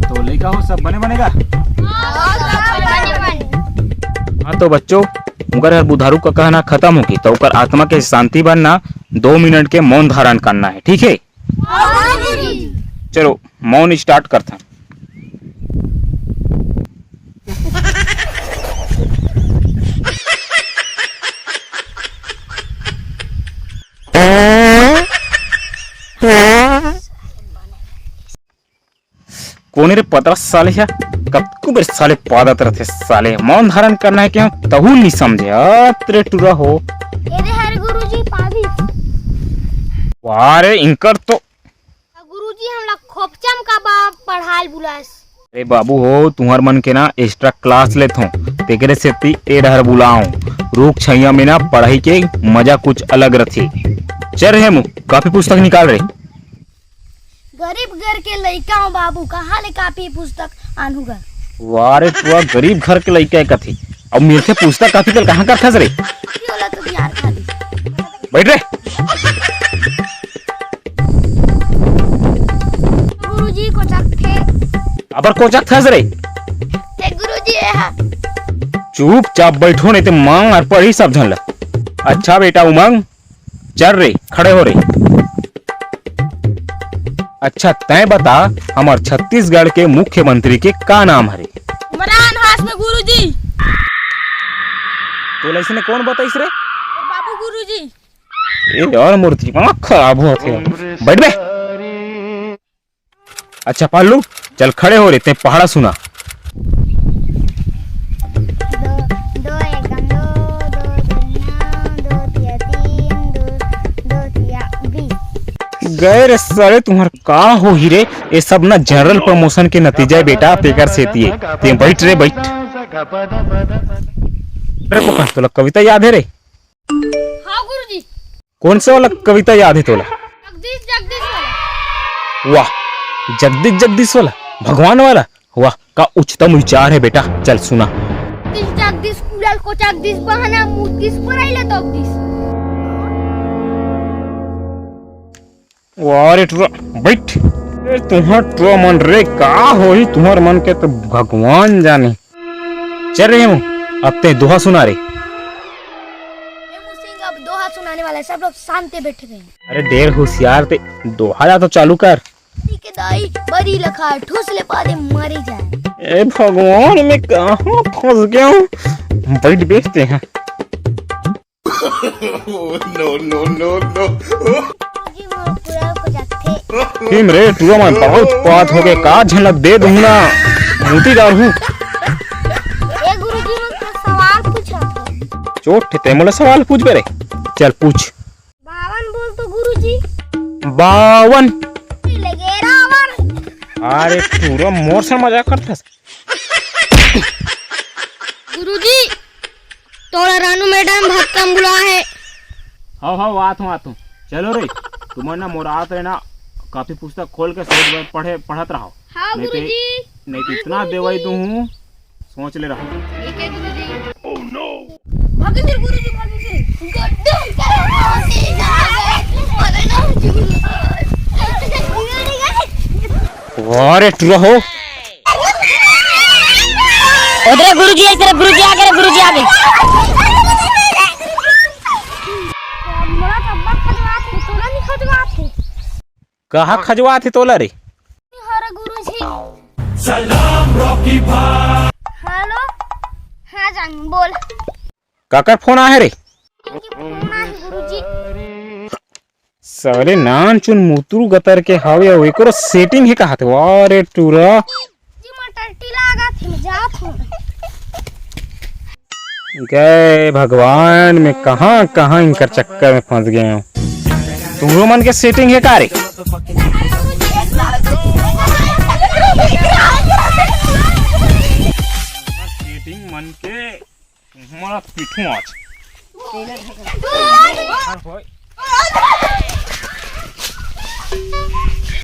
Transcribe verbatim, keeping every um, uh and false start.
तो लइका हो, सब बने बनेगा। हाँ तो बच्चों, उंकर हर बुधारू का कहना खत्म होगी, तो ओकर आत्मा के शांति बर ना दो मिनट के मौन धारण करना है, ठीक है? चलो, मौन स्टार्ट करते हैं। कोने रे पतरा साले हे, कतकू बेर साले पादत रथे साले। मौन धारण करना है कि हम तहू नहीं समझे। अत रे टुरा हो। एरे हर गुरुजी पावी। वाह रे, इंकर तो। गुरुजी हमला खोपचम का बा पढ़ाल बुलास। अरे बाबू हो, तुहर मन के ना एक्स्ट्रा क्लास लेथों, तेकरे सेती ए डहर बुलाओं। रूख छइया में ना पढ़ाई के मजा कुछ अलग रथे। चल रे हेमू, कॉपी पुस्तक निकाल रे। गरीब घर के लइका हूँ बाबू, कहाँ ले कॉपी पुस्तक आनहूँ गा? वाह रे टुरा, गरीब घर के लइका हे कथे, अब मिलथे पुस्तक कॉपी, कल कहाँ करथस रे? ये वाला तो बिहार खाली। बैठ रे। गुरुजी कोचकथे। अबर कोचकथस रे? ते गुरुजी ए हा। चुपचाप बैठो, नहीं तो मार पड़ी सब झन ला। अच्छा बेटा उमंग, चल रे, खड़े हो रे। अच्छा, तैं बता, हमर छत्तीसगढ़ के मुख्यमंत्री के का नाम हरे? इमरान हाशमी गुरुजी। तोला अइसने कौन बताइस रे? बाबू गुरुजी। ए यार, मोर दिमाग खराब होत हे। बैठ बे। अच्छा पालू, चल खड़े हो रे, तैं पहाड़ा सुना। दो, दो एकम दो, दो दूना, दो तिया तीन, दो, दो तिया बीस। गए रे साले, तुम्हार का होही रे? ये सब ना जनरल प्रमोशन के नतीजा है बेटा, तेकर सेती हे। तैं बैठ रे, बैठ। रे कोका, तोला कविता याद है रे? हाँ गुरुजी। कौन से वाला कविता याद है तोला? जगदीश जगदीश वाला। वाह, जगदीश जगदीश वाला, भगवान वाला। वाह, का उच्चतम विचार है बेटा। चल सुना। जगदीश जगदीश कुलाल को जगदीश बहाना मुतीश पर आइले जगदीश। वाह रे टुरा, बैठ। ए, तुम्हार टुरा मन रे, का होही तुम्हार मन के तो भगवान जाने। चल रे हेमू, अब तैं दोहा सुना रे। हेमू सिंह अब दोहा सुनाने वाला है, सब लोग शांति बैठे रहें। अरे ढेर होशियार तैं, दोहा ला तो चालू कर। ठीक है दाई, बरी लखा ठूस ले पादे मरी जाए। ए भगवान, मैं कहाँ फंस गया हूँ? बैठ बैठते हैं। No, no, no, no। जी, मोर टुरा को जाथे। भीम रे, टुरा मन बहुत बात हो गए, का झन ला दे दूँ ना, मूती डारहूँ। ए गुरुजी, मैं तो सवाल पूछा था। चोट थे, मोला सवाल पूछ बे रे। चल पूछ। बावन बोल तो गुरुजी। बावन। लगे रावण। अरे टुरा मोर से मजाक करथस। गुरुजी, तोला रानू मैडम भक्तम बुला है। हव, हव, आत हूँ, आत हूँ। चलो रे, तुमन ना मोर आत रहे ना, कॉपी पुस्तक खोल के सोच पढ़े, पढ़त रहो। हाँ नहीं ते, गुरुजी। नहीं तो इतना देवाई दूँ हूँ, सोच ले रहो। ठीक है गुरुजी। Oh no! भागो फिर गुरुजी, भागो फिर। वाह रे टुरा हो। उधर गुरुजी है, इधर गुरुजी आ गए, गुरुजी आ गए। मोला तो अब्बड़ खजवात हे, तोला नहीं खजवात हे। कहाँ खजवात हे तोला रे? हरे गुरुजी। सलाम रॉकी भाई। हेलो, हाँ जान बोल। काकर फोन आहे रे? फोन आहे गुरुजी। साले नानचुन मुतरू गतर के हावे, अउ एकरो सेटिंग हे कहत हे। वाह रे टुरा। जी, मोर टट्टी लागत हे, जात हूँ। गए भगवान, मैं कहाँ कहाँ इनकर चक्कर में फंस गया हूँ। तुमरो मन के सेटिंग हे का रे? सेटिंग मन के तुम्हारा पीठू आज।